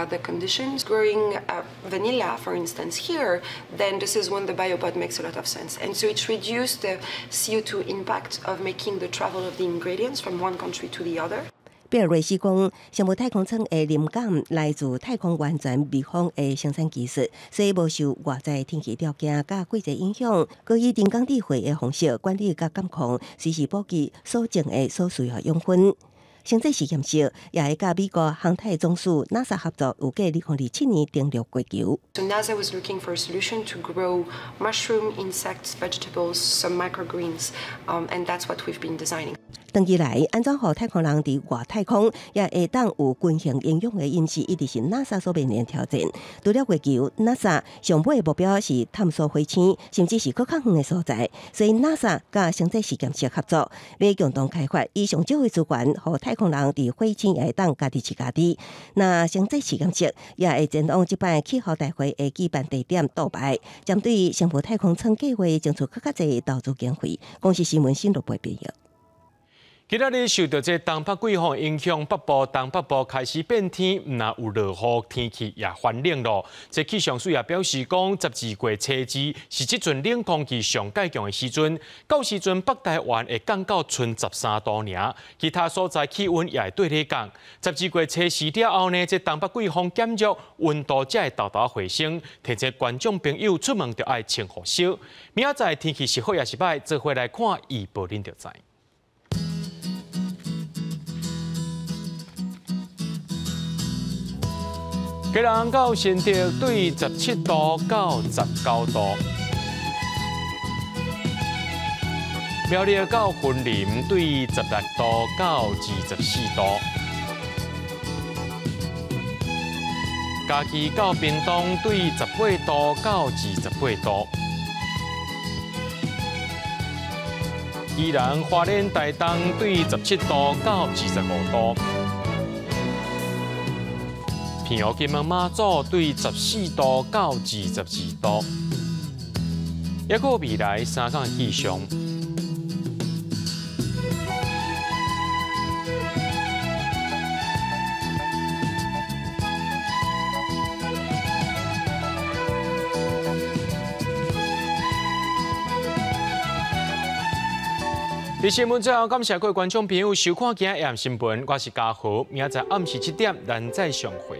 the conditions. Growing vanilla, for instance, here, then this is when the biopod makes a lot of sense. And so it reduces the CO2 impact of making the travel of the ingredients from one country to the other. 比爾瑞斯講，生物太空艙的靈感來自太空完全密封的生產技術，所以無受外在天氣條件佮季節影響，閣以人工智慧的方式管理佮監控，隨時補給所種的所需要養分。星際實驗室也會佮美國航太總署 NASA 合作，預計2027年登陸月球。 So NASA was looking for a solution to grow mushroom, insects, vegetables, some microgreens, and that's what we've been designing. 長期來，按怎予太空人佇外太空也會當有均衡營養的飲食，一直是 NASA 所面臨的挑戰。除了月球，NASA 上尾的目標是探索火星，甚至是閣較遠的所在。所以 NASA 佮星際實驗室合作，欲共同開發以上少的資源，予太空人佇火星也會當家己飼家己。那星際實驗室也會前往這擺氣候大會的舉辦地點杜拜，針對生物太空艙計劃爭取閣較濟投資經費。公視新聞新錄播編譯。今仔日受著這東北季風影響，北部、東北部開始變天，毋但有落雨，天氣也寒冷咯。這氣象署也表示講，12月初二是這陣冷空氣上蓋強的時陣，到時陣北台灣會降到賰13度爾，其他所在氣溫也會綴咧降。12月初四了後呢，這東北季風減弱，溫度才會沓沓回升。提醒觀眾朋友出門著愛穿雨衫。明仔載天氣是好抑是䆀，做伙來看預報，恁就知。基隆到新竹對17度到19度，苗栗到雲林對16度到24度，嘉義到屏東對18度到28度，宜蘭花蓮台東對17度到25度。澎湖金門馬祖對14度到22度，抑閣未來3工氣象。佇新聞最後，感謝各位觀眾朋友收看今日的新聞，我是嘉豪，明仔載暗時7點，咱再相會。